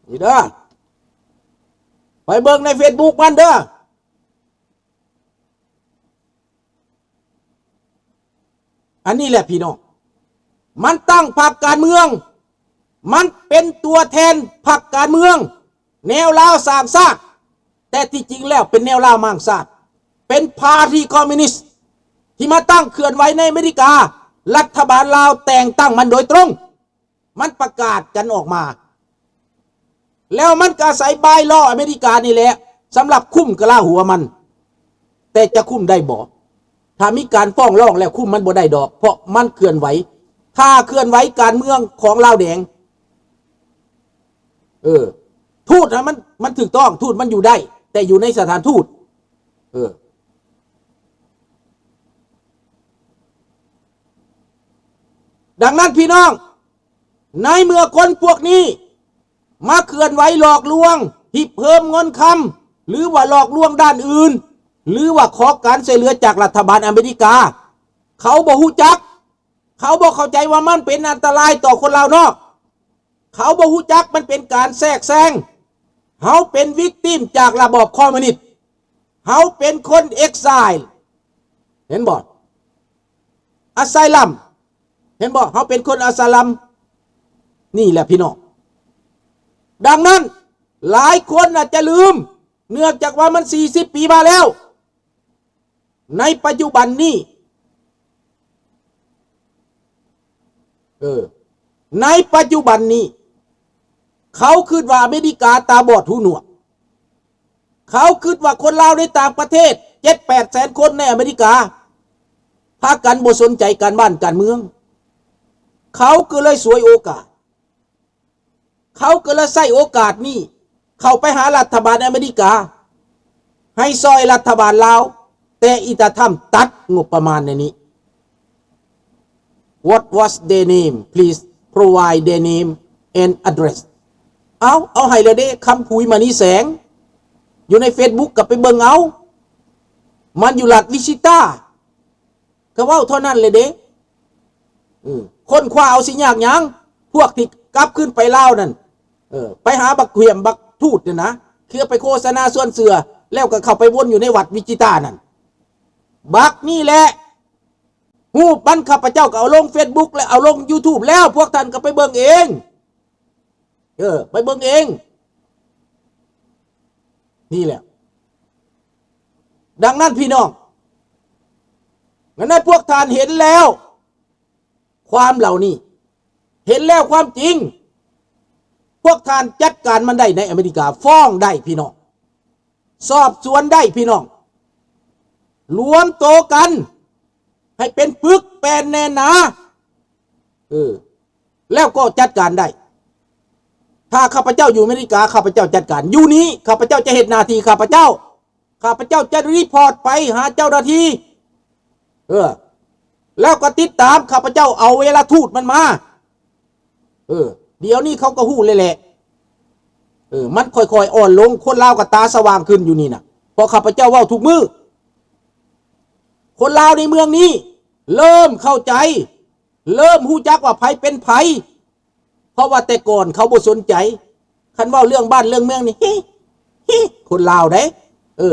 ນີ້ເດີ ໄປເບິ່ງໃນເຟສບຸກມັນເດີ. ອັນນີ້ແຫຼະພີ່ນ້ອງ ມັນຕັ້ງພັກການເມືອງ ມັນເປັນຕົວແທນພັກການເມືອງ ແນວລາວສ້າງຊາດ ແຕ່ທີ່ຈິງແລ້ວເປັນແນວລາວມ້າງຊາດ ເປັນພາຕີ້ຄອມມິວນິດ ທີ່ມາຕັ້ງເຄື່ອນໄຫວໃນອາເມລິກາ. ລັດຖະບານລາວແຕ່ງຕັ້ງມັນໂດຍຕົງ ມັນປະກາດກັນອອກມາ ແລ້ວມັນກໍອາໄສບາຍລໍອາເມລິການີ້ແຫຼະ ສຳລັບຄຸມກະລາຫົວມັນ. ແຕ່ຈະຄຸມໄດ້ບໍ່? ຖ້າມີການຟ້ອງຮ້ອງແລ້ວຄຸມມັນບໍ່ໄດ້ດອກ ເພາະມັນເຄື່ອນໄຫວ ຖ້າເຄື່ອນໄຫວການເມືອງຂອງລາວແດງ ເອີ ທູດນະ ມັນ ມັນຖືກຕ້ອງ ທູດມັນຢູ່ໄດ້ ແຕ່ຢູ່ໃນສະຖານທູດ ເອີ. ດັ່ງນັ້ນພີ່ນ້ອງ ໃນເມື່ອຄົນພວກນີ້ມາເຄື່ອນໄຫວຫຼອກລວງ ຮິບເຮີມເງິນຄຳ ຫຼືວ່າຫຼອກລວງດ້ານອື່ນ ຫຼືວ່າຂໍການຊ່ວຍເຫຼືອຈາກລັດຖະບານອາເມລິກາ ເຂົາບໍ່ຮູ້ຈັກ ເຂົາບໍ່ເຂົ້າໃຈວ່າມັນເປັນອັນຕະລາຍຕໍ່ຄົນລາວນອກ ເຂົາບໍ່ຮູ້ຈັກ ມັນເປັນການແຊກແຊງ. ເຮົາເປັນວິກຕິມຈາກລະບອບຄອມມິວນິດ ເຮົາເປັນຄົນເອັກຊາຍ ເຫັນບໍ່? ອາໄຊລັມ ເຫັນບໍ່? ເຮົາເປັນຄົນອາໄຊລັມ ນີ້ແຫຼະພີ່ນ້ອງ. ດັ່ງນັ້ນ ຫຼາຍຄົນອາດຈະລືມ ເນື່ອງຈາກວ່າມັນສີ່ສິບປີມາແລ້ວ ໃນປັດຈຸບັນນີ້ ເອີ ໃນປັດຈຸບັນນີ້ ເຂົາຄິດວ່າອາເມລິກາຕາບອດຫູໜວກ ເຂົາຄິດວ່າຄົນລາວໃນຕ່າງປະເທດເຈັດແປດແສນຄົນໃນອາເມລິກາ ພາກັນບໍ່ສົນໃຈການບ້ານການເມືອງ ເຂົາກໍເລີຍສວຍໂອກາດ ເຂົາກໍເລີຍໃຊ້ໂອກາດນີ້ເຂົ້າໄປຫາລັດຖະບານອາເມລິກາ ໃຫ້ຊ່ອຍລັດຖະບານລາວ ແຕ່ອີຕາທຳຕັດງົບປະມານໃນນີ້. What was their name? Please provide their name and address. ເອົາ ເອົາໃຫ້ແລ້ວເດ້ ຄຳຜຸຍ ມະນີແສງ ຢູ່ໃນເຟສບຸກກໍໄປເບິ່ງເອົາ ມັນຢູ່ລັດວິຊິຕາ ກໍເວົ້າເທົ່ານັ້ນແຫຼະເດ້. ເອີ ຄົ້ນຄວ້າເອົາ ຊິຍາກຫຍັງ? ພວກທີ່ກັບຄືນໄປລາວນັ້ນ ເອີ ໄປຫາບັກຫວຽມບັກທູດນັ້ນນະ ຄືໄປໂຄສະນາຊວນເຊື່ອ ແລ້ວກໍເຂົ້າໄປວົນຢູ່ໃນວັດວິຈິຕານັ້ນ. ບັກນີ້ແຫຼະ ຮູບມັນ ຂ້າພະເຈົ້າກໍເອົາລົງເຟສບຸກ ແລະ ເອົາລົງຢູທູບແລ້ວ ພວກທ່ານກໍໄປເບິ່ງເອງ. ເອີ ໄປເບິ່ງເອງ ນີ້ແຫຼະ. ດັ່ງນັ້ນພີ່ນ້ອງ ນັ້ນພວກທ່ານເຫັນແລ້ວ ຄວາມເຫຼົ່ານີ້ ເຫັນແລ້ວຄວາມຈິງ ພວກທ່ານຈັດການມັນໄດ້ໃນອາເມລິກາ ຟ້ອງໄດ້ພີ່ນ້ອງ ສອບສວນໄດ້ພີ່ນ້ອງ ລວມໂຕກັນໃຫ້ເປັນປຶກແປ້ນແໜ້ນໜາ ເອີ ແລ້ວກໍຈັດການໄດ້. ຖ້າຂ້າພະເຈົ້າຢູ່ອາເມລິກາ ຂ້າພະເຈົ້າຈັດການ ຢູ່ນີ້ຂ້າພະເຈົ້າຈະເຮັດໜ້າທີ່ຂ້າພະເຈົ້າ ຂ້າພະເຈົ້າຈະຣີພອດໄປຫາເຈົ້າໜ້າທີ່ ເອີ ແລ້ວກໍຕິດຕາມ ຂ້າພະເຈົ້າເອົາເວລາທູດມັນມາ. ເອີ ດຽວນີ້ເຂົາກໍຮູ້ແລ້ວແຫຼະ ເອີ ມັນຄ່ອຍໆອ່ອນລົງ ຄົນລາວກໍຕາສະຫວ່າງຂຶ້ນຢູ່ນີ້ນະ ເພາະຂ້າພະເຈົ້າເວົ້າທຸກມື້ ຄົນລາວໃນເມືອງນີ້ເລີ່ມເຂົ້າໃຈ ເລີ່ມຮູ້ຈັກວ່າໃຜເປັນໃຜ ເພາະວ່າແຕ່ກ່ອນເຂົາບໍ່ສົນໃຈ ຄັນເວົ້າເລື່ອງບ້ານເລື່ອງເມືອງນີ້ ຮິ ຮິ ຄົນລາວເດ້ ເອີ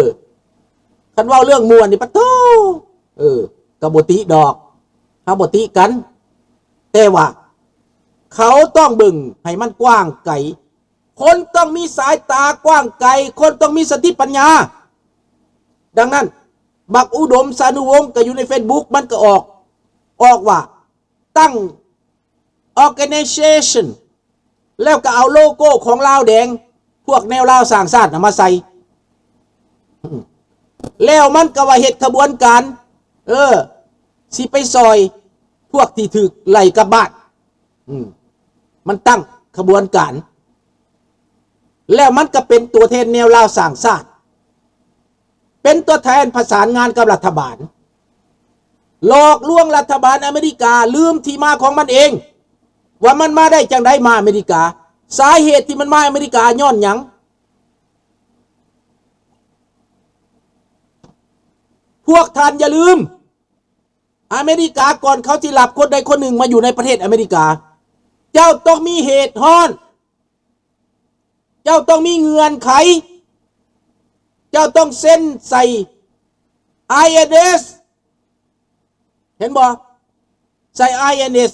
ຄັນເວົ້າເລື່ອງມ່ວນນີ້ ປະໂທ້ ເອີ ກໍບໍ່ຕິດອກ ເຮົາບໍ່ຕິກັນ ແຕ່ວ່າເຂົາຕ້ອງເບິ່ງໃຫ້ມັນກວ້າງໄກ ຄົນຕ້ອງມີສາຍຕາກວ້າງໄກ ຄົນຕ້ອງມີສະຕິປັນຍາ. ດັ່ງນັ້ນ ບັກອຸດົມ ສານຸວົງ ກໍຢູ່ໃນເຟສບຸກ ມັນກໍອອກ ອອກວ່າ ຕັ້ງ organization ແລ້ວກໍເອົາໂລໂກ້ຂອງລາວແດງ ພວກແນວລາວສ້າງຊາດນະມາໃສ່ ແລ້ວມັນກໍວ່າເຮັດຂະບວນການ ເອີ ຊິໄປຊ່ອຍພວກທີ່ຖືກໄລ່ກັບບ້ານ ອືມ ມັນຕັ້ງຂະບວນການ ແລ້ວມັນກໍເປັນຕົວແທນແນວລາວສ້າງຊາດ ເປັນຕົວແທນປະສານງານກັບລັດຖະບານ ຫຼອກລວງລັດຖະບານອາເມລິກາ ລືມທີ່ມາຂອງມັນເອງ ວ່າມັນມາໄດ້ຈັ່ງໃດ ມາອາເມລິກາ ສາເຫດທີ່ມັນມາອາເມລິກາຍ້ອນຫຍັງ? ພວກທ່ານຢ່າລືມ ອາເມລິກາ ກ່ອນເຂົາຊິຮັບຄົນໃດຄົນໜຶ່ງມາຢູ່ໃນປະເທດອາເມລິກາ ເຈົ້າຕ້ອງມີເຫດຮ້ອນ ເຈົ້າຕ້ອງມີເງື່ອນໄຂ, ເຈົ້າຕ້ອງເຊັນໃສ່ ໄອເອັນເອສ ເຫັນບໍ່? ໃສ່ ໄອເອັນເອສ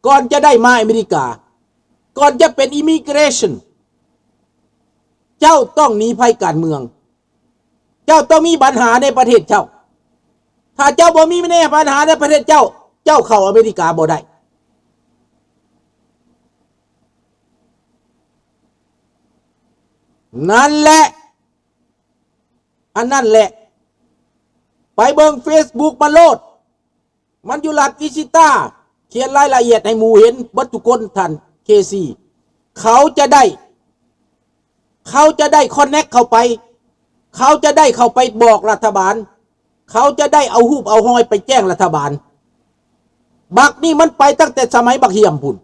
ກ່ອນຈະໄດ້ມາອາເມລິກາ, ກ່ອນຈະເປັນ immigration ເຈົ້າຕ້ອງໜີໄພການເມືອງ, ເຈົ້າຕ້ອງມີບັນຫາໃນປະເທດເຈົ້າ. ຖ້າເຈົ້າບໍ່ມີໃນບັນຫາໃນປະເທດເຈົ້າ, ເຈົ້າເຂົ້າອາເມລິກາບໍ່ໄດ້. ນັ້ນແຫຼະ ອັນນັ້ນແຫຼະ ໄປເບິ່ງເຟສບຸກມາໂລດ, ມັນຢູ່ລັດວິຊິຕາ, ຂຽນລາຍລະອຽດໃຫ້ໝູ່ເຫັນເບິດທຸກຄົນ, ທ່ານເຄຊີ. ເຂົາຈະໄດ້ ເຂົາຈະໄດ້ຄອນເນັກເຂົ້າໄປ, ເຂົາຈະໄດ້ເຂົ້າໄປບອກລັດຖະບານ, ເຂົາຈະໄດ້ເອົາຮູບເອົາຮອຍໄປແຈ້ງລັດຖະບານ. ບັກນີ້ມັນໄປຕັ້ງແຕ່ສະໄໝບັກຫ້ຽມພຸ້ນ,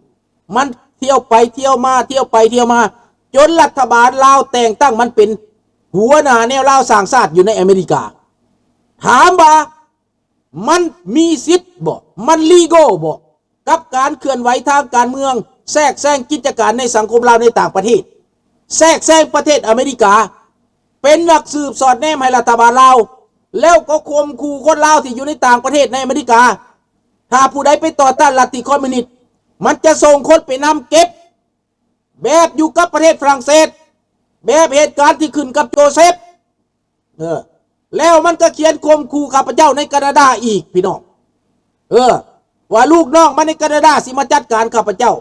ມັນທ່ຽວໄປທ່ຽວມາ, ທ່ຽວໄປທ່ຽວມາ, ຈົນລັດຖະບານລາວແຕ່ງຕັ້ງມັນເປັນຫົວໜ້າແນວລາວສ້າງຊາດຢູ່ໃນອາເມລິກາ. ຖາມວ່າ ມັນມີສິດບໍ່? ມັນລີໂກບໍ່? ກັບການເຄື່ອນໄຫວທາງການເມືອງ, ແຊກແຊງກິດຈະການໃນສັງຄົມລາວໃນຕ່າງປະເທດ, ແຊກແຊງປະເທດອາເມລິກາ, ເປັນນັກສືບສອດແນມໃຫ້ລັດຖະບານລາວ, ແລ້ວກໍຂົ່ມຂູ່ຄົນລາວທີ່ຢູ່ໃນຕ່າງປະເທດໃນອາເມລິກາ. ຖ້າຜູ້ໃດໄປຕໍ່ຕ້ານລັດທິຄອມມິວນິດ, ມັນຈະສົ່ງຄົນໄປນຳເກັບ, ແບບຢູ່ກັບປະເທດຝຣັ່ງເສດ, ແບບເຫດການທີ່ຂຶ້ນກັບໂຈເຊັບ. ເອີ ແລ້ວມັນກໍຂຽນຂົ່ມຂູ່ຂ້າພະເຈົ້າໃນການາດາອີກ ພີ່ນ້ອງ. ເອີ ວ່າລູກນ້ອງມັນໃນການາດາຊິມາຈັດການຂ້າພະເຈົ້າ.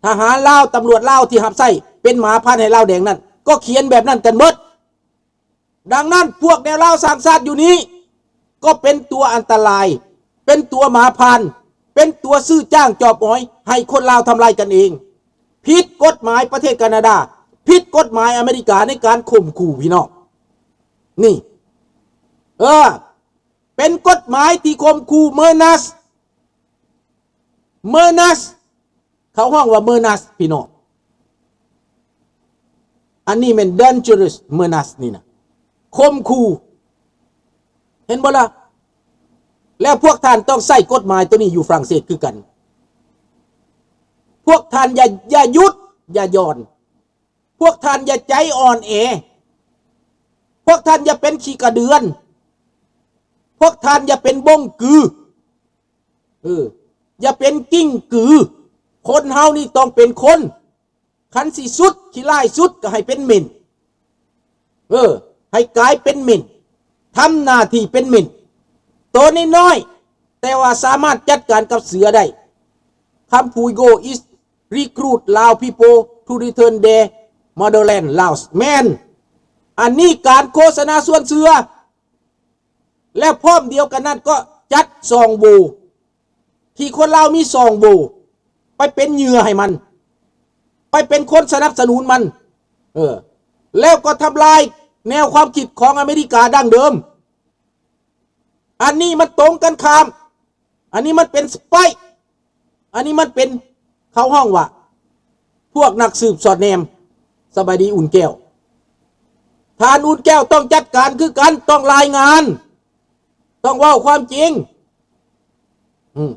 ທະຫານລາວ, ຕຳຫຼວດລາວທີ່ຮັບໃຊ້ເປັນໝາພານໃຫ້ລາວແດງນັ້ນ ກໍຂຽນແບບນັ້ນກັນເບິດ. ດັ່ງນັ້ນ ພວກແນວລາວສ້າງຊາດຢູ່ນີ້ ກໍເປັນຕົວອັນຕະລາຍ, ເປັນຕົວໝາພານ, ເປັນຕົວຊື້ຈ້າງຈອບອອຍໃຫ້ຄົນລາວທຳລາຍກັນເອງ. ຜິດກົດໝາຍປະເທດການາດາ, ຜິດກົດໝາຍອາເມລິກາໃນການຂົ່ມຂູ່ ພີ່ນ້ອງ. ນີ້ ເອີ ເປັນກົດໝາຍທີ່ຂົ່ມຂູ່ ເມີນັສ ເມີນັສ ເຂົາຮ້ອງວ່າ ເມີນັສ ພີ່ນ້ອງ. ອັນນີ້ແມ່ນ dangerous ເມີນັສ ນີ້ນະ, ຂົ່ມຂູ່. ເຫັນບໍ່ລະ? ແລ້ວພວກທ່ານຕ້ອງໃຊ້ກົດໝາຍໂຕນີ້ຢູ່ຝຣັ່ງເສດຄືກັນ. ພວກທ່ານຢ່າ, ຢ່າຢຸດ, ຢ່າຢ່ອນ. ພວກທ່ານຢ່າໃຈອ່ອນແອ. ພວກທ່ານຢ່າເປັນຂີ້ກະເດືອນ. ພວກທ່ານຢ່າເປັນບົ້ງກື. ເອີ ຢ່າເປັນກິ້ງກື. ຄົນເຮົານີ້ຕ້ອງເປັນຄົນ. ຄັນຊິສຸດ, ຂີ້ຮ້າຍສຸດ, ກໍໃຫ້ເປັນເໝັ້ນ. ເອີ ໃຫ້ກາຍເປັນເໝັ້ນ. ທຳໜ້າທີ່ເປັນເໝັ້ນ. ໂຕນ້ອຍໆ, ແຕ່ວ່າສາມາດຈັດການກັບເສືອໄດ້. ຄຳພູໂກ is recruit Lao people to return their motherland Laos. ແມ່ນ. ອັນນີ້ການໂຄສະນາຊວນເຊື່ອ. ແລະ ພ້ອມດຽວກັນນັ້ນກໍຈັດຊ່ອງໂຫວ່ ທີ່ຄົນລາວມີຊ່ອງໂຫວ່ ໄປເປັນເຫຍື່ອໃຫ້ມັນ, ໄປເປັນຄົນສະໜັບສະໜູນມັນ. ເອີ ແລ້ວກໍທຳລາຍແນວຄວາມຄິດຂອງອາເມລິກາດັ້ງເດີມ. ອັນນີ້ມັນຕົງກັນຂ້າມ. ອັນນີ້ມັນເປັນ spy. ອັນນີ້ມັນເປັນ, ເຂົາຮ້ອງວ່າ ພວກນັກສືບສອດແນມ. ສະບາຍດີອຸ່ນແກ້ວ. ທ່ານອຸ່ນແກ້ວຕ້ອງຈັດການຄືກັນ, ຕ້ອງລາຍງານ, ຕ້ອງເວົ້າຄວາມຈິງ. ອືມ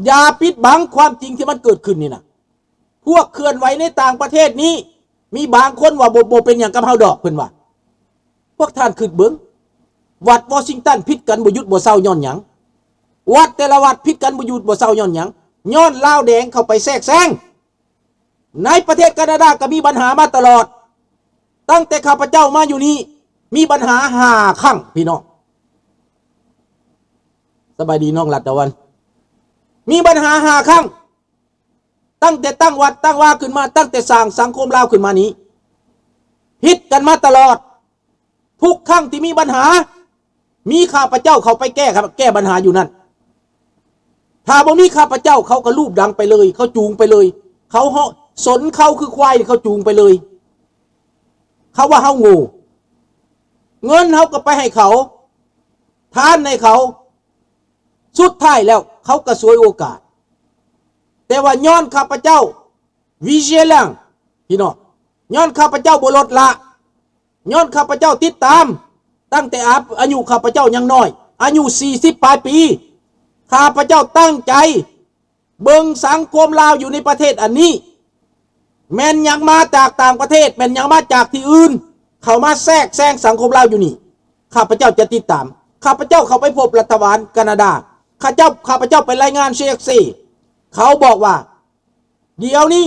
ຢ່າປິດບັງຄວາມຈິງທີ່ມັນເກີດຂຶ້ນນີ້ນະ. ພວກເຄື່ອນໄຫວໃນຕ່າງປະເທດນີ້ ມີບາງຄົນວ່າ ບໍ່, ບໍ່ເປັນຫຍັງກັບເຮົາດອກ, ເພິ່ນວ່າ. ພວກທ່ານຄິດເບິ່ງ, ວັດວໍຊິງຕັນຜິດກັນບໍ່ຢຸດບໍ່ເຊົາຍ້ອນຫຍັງ? ວັດແຕ່ລະວັດຜິດກັນບໍ່ຢຸດບໍ່ເຊົາຍ້ອນຫຍັງ? ຍ້ອນລາວແດງເຂົ້າໄປແຊກແຊງ. ໃນປະເທດການາດາກໍມີບັນຫາມາຕະຫຼອດ. ຕັ້ງແຕ່ຂ້າພະເຈົ້າມາຢູ່ນີ້ ມີບັນຫາຫ້າຄັ້ງ ພີ່ນ້ອງ. ສະບາຍດີນ້ອງລັດຕະວັນ. ມີບັນຫາຫ້າຄັ້ງ. ຕັ້ງແຕ່ຕັ້ງວັດຕັ້ງວາຂຶ້ນມາ, ຕັ້ງແຕ່ສ້າງສັງຄົມລາວຂຶ້ນມານີ້, ຜິດກັນມາຕະຫຼອດ. ທຸກຄັ້ງທີ່ມີບັນຫາ, ມີຂ້າພະເຈົ້າເຂົ້າໄປແກ້, ແກ້ບັນຫາຢູ່ນັ້ນ. ຖ້າບໍ່ມີຂ້າພະເຈົ້າ, ເຂົາກໍລູບດັງໄປເລີຍ, ເຂົາຈູງໄປເລີຍ, ເຂົາເຫາະ, ສົນເຂົາຄືຄວາຍ, ເຂົາຈູງໄປເລີຍ. ເຂົາວ່າເຮົາໂງ່. ເງິນເຮົາກໍໄປໃຫ້ເຂົາ, ທານໃຫ້ເຂົາ. ສຸດທ້າຍແລ້ວເຂົາກໍສວຍໂອກາດ. ແຕ່ວ່າຍ້ອນຂ້າພະເຈົ້າ vigilant ພີ່ນ້ອງ, ຍ້ອນຂ້າພະເຈົ້າບໍ່ລົດລະ, ຍ້ອນຂ້າພະເຈົ້າຕິດຕາມ ຕັ້ງແຕ່ອາ, ອາຍຸຂ້າພະເຈົ້າຍັງນ້ອຍ, ອາຍຸສີ່ສິບປາຍປີ, ຂ້າພະເຈົ້າຕັ້ງໃຈ ເບິ່ງສັງຄົມລາວຢູ່ໃນປະເທດອັນນີ້ ແມ່ນຫຍັງມາຈາກຕ່າງປະເທດ ແມ່ນຫຍັງມາຈາກທີ່ອື່ນ ເຂົ້າມາແຊກແຊງສັງຄົມລາວຢູ່ນີ້ ຂ້າພະເຈົ້າຈະຕິດຕາມ. ຂ້າພະເຈົ້າເຂົ້າໄປພົບລັດຖະບານການາດາ ຂ້າເຈົ້າ ຂ້າພະເຈົ້າໄປລາຍງານ CXC ເຂົາບອກວ່າ ດຽວນີ້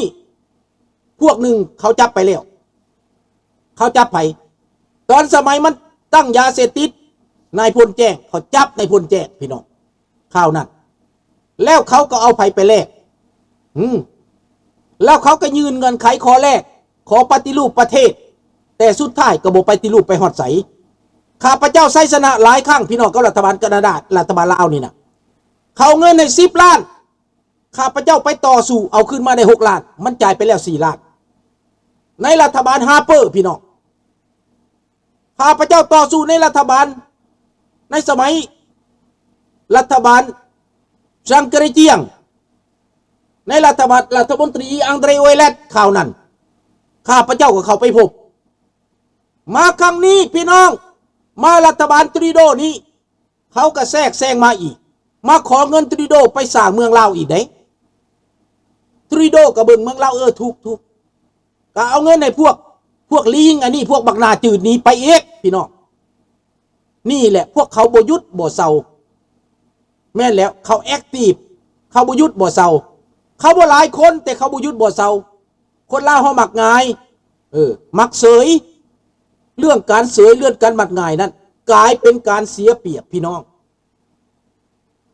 ພວກໜຶ່ງເຂົາຈັບໄປແລ້ວ. ເຂົາຈັບໃຜ? ຕອນສະໄໝມັນຕັ້ງຢາເສບຕິດ ນາຍພົນແຈ້ງ ເຂົາຈັບນາຍພົນແຈ້ງ ພີ່ນ້ອງ ຂ່າວນັ້ນ ແລ້ວເຂົາກໍເອົາໃຜໄປແລກ? ອືມ ແລ້ວເຂົາກໍຍື່ນເງື່ອນໄຂຂໍ້ແລກ ຂໍປະຕິຮູບປະເທດ ແຕ່ສຸດທ້າຍກໍບໍ່ປະຕິຮູບໄປຮອດໃສ. ຂ້າພະເຈົ້າໄຊຊະນະຫຼາຍຄັ້ງ ພີ່ນ້ອງ ກັບລັດຖະບານການາດາ ລັດຖະບານລາວນີ້ນະ ເຂົາເງິນໃຫ້ສິບລ້ານ ຂ້າພະເຈົ້າໄປຕໍ່ສູ້ເອົາຄືນມາໄດ້ຫົກລ້ານ ມັນຈ່າຍໄປແລ້ວສີ່ລ້ານ ໃນລັດຖະບານຮາເປີ ພີ່ນ້ອງ. ຂ້າພະເຈົ້າຕໍ່ສູ້ໃນລັດຖະບານ ໃນສະໄໝລັດຖະບານຊາງເກເຣຈຽງ ໃນລັດຖະບານ ລັດຖະມົນຕີອັງເດຣ ໂອເອແລັດ ຄາວນັ້ນ ຂ້າພະເຈົ້າກໍເຂົ້າໄປພົບ. ມາຄັ້ງນີ້ ພີ່ນ້ອງ ມາລັດຖະບານທຣູໂດນີ້ ເຂົາກໍແຊກແຊງມາອີກ ມາຂໍເງິນທຣູໂດໄປສ້າງເມືອງລາວອີກເດ້. ທຣູໂດກໍເບິ່ງເມືອງລາວ ເອີ ທຸກໆ ກໍເອົາເງິນໃຫ້ພວກ ພວກລີງອັນນີ້ ພວກບັກໜ້າຈືດນີ້ໄປອີກ ພີ່ນ້ອງ. ນີ້ແຫຼະ ພວກເຂົາບໍ່ຢຸດບໍ່ເຊົາ. ແມ່ນແລ້ວ ເຂົາແອັກທີບ ເຂົາບໍ່ຢຸດບໍ່ເຊົາ. ເຂົາບໍ່ຫຼາຍຄົນ ແຕ່ເຂົາບໍ່ຢຸດບໍ່ເຊົາ. ຄົນລາວເຮົາມັກງ່າຍ ເອີ ມັກເສີຍ. ເລື່ອງການເສີຍ ເລື່ອງການມັກງ່າຍນັ້ນ ກາຍເປັນການເສຍປຽບ ພີ່ນ້ອງ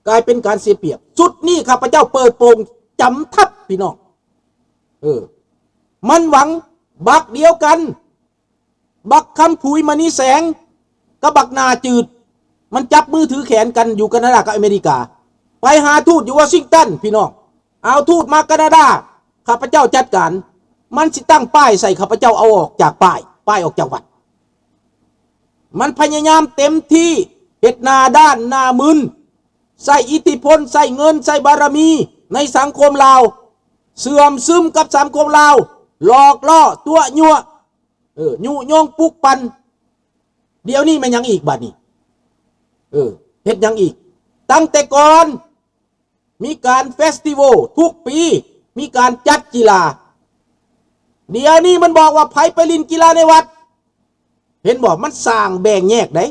ກາຍເປັນການເສຍປຽບ. ຊຸດນີ້ຂ້າພະເຈົ້າເປີດໂປງຈຳທັບ ພີ່ນ້ອງ ເອີ ມັນຫວັງບັກດຽວກັນ ບັກຄຳຜຸຍ ມະນີແສງ ກັບບັກໜ້າຈືດ ມັນຈັບມືຖືແຂນກັນຢູ່ການາດາກັບອາເມລິກາ ໄປຫາທູດຢູ່ວໍຊິງຕັນ ພີ່ນ້ອງ. ເອົາທູດມາການາດາ ຂ້າພະເຈົ້າຈັດການ. ມັນຊິຕັ້ງປ້າຍໃສ່ ຂ້າພະເຈົ້າເອົາອອກຈາກປ້າຍ ປ້າຍອອກຈາກວັດ. ມັນພະຍາຍາມເຕັມທີ່ ເຮັດໜ້າດ້ານໜ້າມຶນ ໃຊ້ອິດທິພົນ ໃຊ້ເງິນ ໃຊ້ບາລະມີໃນສັງຄົມລາວ ເຊື່ອມຊຶມກັບສັງຄົມລາວ ຫຼອກລໍ້ຕົວະຍົວະ ເອີ ຍຸຍົງປຸກປັ່ນ. ດຽວນີ້ແມ່ນຫຍັງອີກບາດນີ້? ເອີ ເຮັດຫຍັງອີກ? ຕັ້ງແຕ່ກ່ອນມີການເຟສຕິວອລທຸກປີ ມີການຈັດກິລາ. ດຽວນີ້ມັນບອກວ່າໃຜໄປຫຼິ້ນກິລາໃນວັດ ເຫັນບໍ່? ມັນສ້າງແບ່ງແຍກໄດ໋.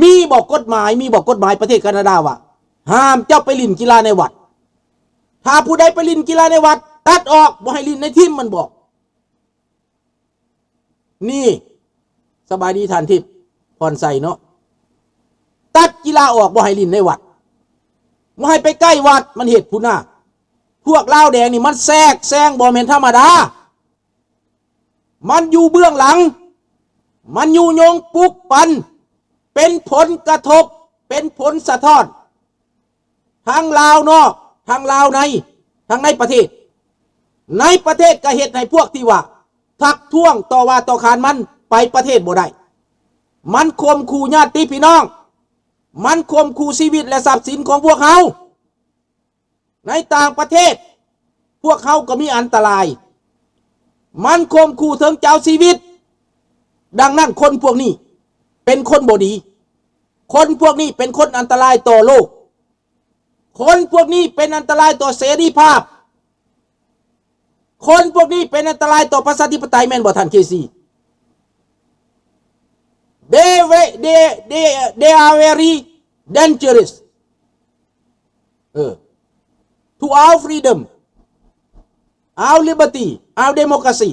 ມີບໍ່ກົດໝາຍ? ມີບໍ່ກົດໝາຍປະເທດການາດາວ່າຫ້າມເຈົ້າໄປຫຼິ້ນກິລາໃນວັດ? ຖ້າຜູ້ໃດໄປຫຼິ້ນກິລາໃນວັດ ຕັດອອກ ບໍ່ໃຫ້ຫຼິ້ນໃນທີມ ມັນບອກ. ນີ້ ສະບາຍດີທ່ານທິບພອນໄຊເນາະ ຕັດກິລາອອກ ບໍ່ໃຫ້ຫຼິ້ນໃນວັດ ບໍ່ໃຫ້ໄປໃກ້ວັດ. ມັນເຮັດພຸ້ນນາ. ພວກລາວແດງນີ້ມັນແຊກແຊງບໍ່ແມ່ນທຳມະດາ ມັນຢູ່ເບື້ອງຫຼັງ ມັນຍຸຍົງປຸກປັ່ນ ເປັນຜົນກະທົບ ເປັນຜົນສະທ້ອນ ທັງລາວນອກ ທັງລາວໃນ ທັງໃນປະເທດ. ໃນປະເທດກໍເຮັດໃຫ້ພວກທີ່ວ່າທັກທ້ວງຕໍ່ວ່າຕໍ່ຂານມັນໄປປະເທດບໍ່ໄດ້. ມັນຂົ່ມຂູ່ຍາດຕິພີ່ນ້ອງ ມັນຂົ່ມຂູ່ຊີວິດ ແລະ ຊັບສິນຂອງພວກເຮົາ. ໃນຕ່າງປະເທດ ພວກເຮົາກໍມີອັນຕະລາຍ ມັນຂົ່ມຂູ່ເຖິງຈະເອົາຊີວິດ. ດັ່ງນັ້ນ ຄົນພວກນີ້ເປັນຄົນບໍ່ດີ ຄົນພວກນີ້ເປັນຄົນອັນຕະລາຍຕໍ່ໂລກ ຄົນພວກນີ້ເປັນອັນຕະລາຍຕໍ່ເສລີພາບ ຄົນພວກນີ້ເປັນອັນຕະລາຍຕໍ່ປະຊາທິປະໄຕ ແມ່ນບໍ່ທ່ານ ເຄຊີ? They ve- they they they are very dangerous ເອີ to our freedom, our liberty, our democracy,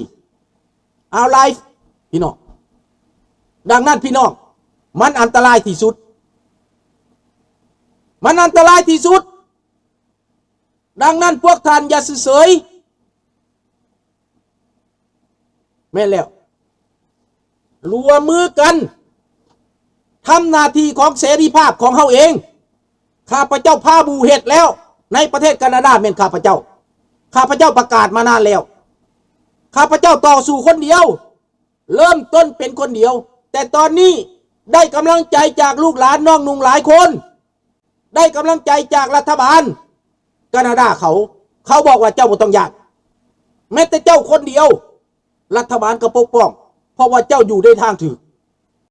our life ພີ່ນ້ອງ. ດັ່ງນັ້ນພີ່ນ້ອງ ມັນອັນຕະລາຍທີ່ສຸດ ມັນອັນຕະລາຍທີ່ສຸດ. ດັ່ງນັ້ນພວກທ່ານຢ່າຊື່ເສີຍ. ແມ່ນແລ້ວ ລວມມືກັນ ທຳໜ້າທີ່ຂອງເສລີພາບຂອງເຮົາເອງ. ຂ້າພະເຈົ້າພາໝູ່ເຮັດແລ້ວ ໃນປະເທດການາດາແມ່ນຂ້າພະເຈົ້າ. ຂ້າພະເຈົ້າປະກາດມານານແລ້ວ. ຂ້າພະເຈົ້າຕໍ່ສູ້ຄົນດຽວ ເລີ່ມຕົ້ນເປັນຄົນດຽວ ແຕ່ຕອນນີ້ໄດ້ກຳລັງໃຈຈາກລູກຫຼານນ້ອງນຸ່ງຫຼາຍຄົນ. ໄດ້ກຳລັງໃຈຈາກລັດຖະບານການາດາເຂົາ, ເຂົາບອກວ່າເຈົ້າບໍ່ຕ້ອງຢ້ານ, ແມ້ແຕ່ເຈົ້າຄົນດຽວ ລັດຖະບານກໍປົກປ້ອງ, ເພາະວ່າເຈົ້າຢູ່ໃນທາງຖືກ.